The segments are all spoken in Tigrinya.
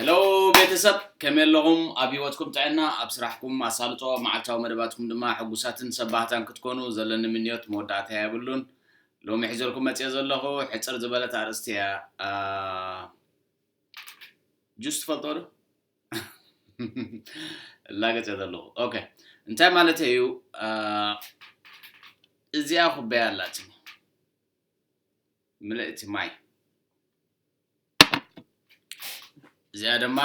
ሄሎ ቤተሰብ፣ ከመይ ኣለኹም? ኣብ ህይወትኩም ጥዕና፣ ኣብ ስራሕኩም ኣሳልጦ፣ መዓልታዊ መደባትኩም ድማ ሕጉሳትን ሰባህታን ክትኮኑ ዘለኒ ምንዮት መወዳእታ የብሉን። ሎሚ ሒዘልኩም መፅየ ዘለኹ ሕፅር ዝበለት ኣርእስቲ እያ። ጁስ ትፈልጦ ዶ? እላገፀ ዘለኹ። ኦኬ፣ እንታይ ማለት እዩ? እዚኣ ኩባያ ኣላትኒ፣ ምልእቲ ማይ። እዚኣ ድማ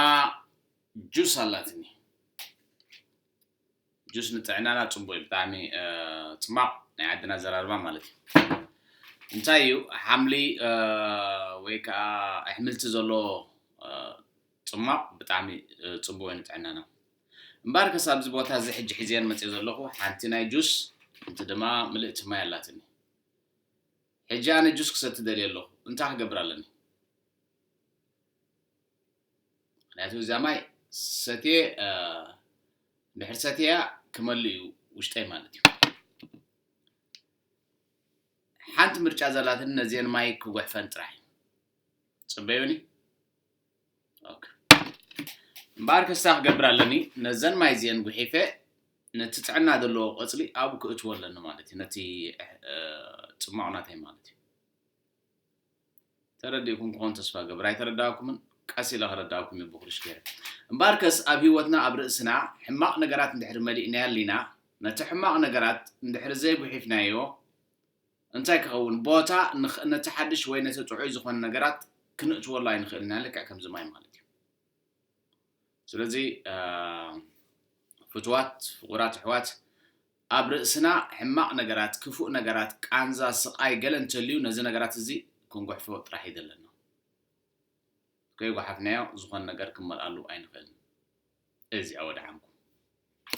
ጁስ ኣላትኒ። ጁስ ንጥዕናና ፅቡቅ እዩ፣ ብጣዕሚ ፅማቅ፣ ናይ ዓድና ኣዘራርባ ማለት እዩ። እንታይ እዩ ሓምሊ ወይ ከዓ ኣሕምልቲ ዘለዎ ፅማቅ ብጣዕሚ ፅቡቅ እዩ ንጥዕናና። እምበኣርከስ ኣብዚ ቦታ እዚ ሕጂ ሒዘየን መፅየ ዘለኹ ሓንቲ ናይ ጁስ፣ እንቲ ድማ ምልእቲ ማይ ኣላትኒ። ሕጂ ኣነ ጁስ ክሰቲ ደልየ ኣለኹ፣ እንታይ ክገብር ኣለኒ? ምክንያቱ እዛ ማይ ሰትየ፣ ድሕር ሰትያ ክመሉ እዩ ውሽጠይ ማለት እዩ። ሓንቲ ምርጫ ዘላትኒ ነዚአን ማይ ክጉሕፈን ጥራሕ እዩ። ፅበዩኒ። እምበኣር ከስታ ክገብር ኣለኒ፣ ነዘን ማይ እዚአን ጉሒፈ ነቲ ጥዕና ዘለዎ ቆፅሊ ኣብኡ ክእትዎ ኣለኒ ማለት እዩ፣ ነቲ ፅማቕ ናተይ ማለት እዩ። ተረዲእኩም ክኾን ተስፋ ገብር። ኣይተረዳእኩምን፣ ቀስ ኢለ ከረዳእኩም እዩ ብኩርሽ ገይረ። እምበኣርከስ ኣብ ህይወትና ኣብ ርእስና ሕማቕ ነገራት እንድሕር መሊእናዮ ኣሊና፣ ነቲ ሕማቕ ነገራት እንድሕር ዘይጉሒፍናዮ እንታይ ክኸውን? ቦታ ነቲ ሓድሽ ወይ ነቲ ጥዑይ ዝኾነ ነገራት ክንእትወሉ ኣይንኽእልን ኢና፣ ልክዕ ከምዚ ማይ ማለት እዩ። ስለዚ ፍትዋት ፍቑራት ኣሕዋት፣ ኣብ ርእስና ሕማቕ ነገራት፣ ክፉእ ነገራት፣ ቃንዛ፣ ስቓይ፣ ገለ እንተልዩ ነዚ ነገራት እዚ ክንጉሕፎ ጥራሕ እዩ ዘለና። ከይጓሓፍናዮ ዝኾነ ነገር ክንመልኣሉ ኣይንኽእልን። እዚ ኣወድሓንኩ።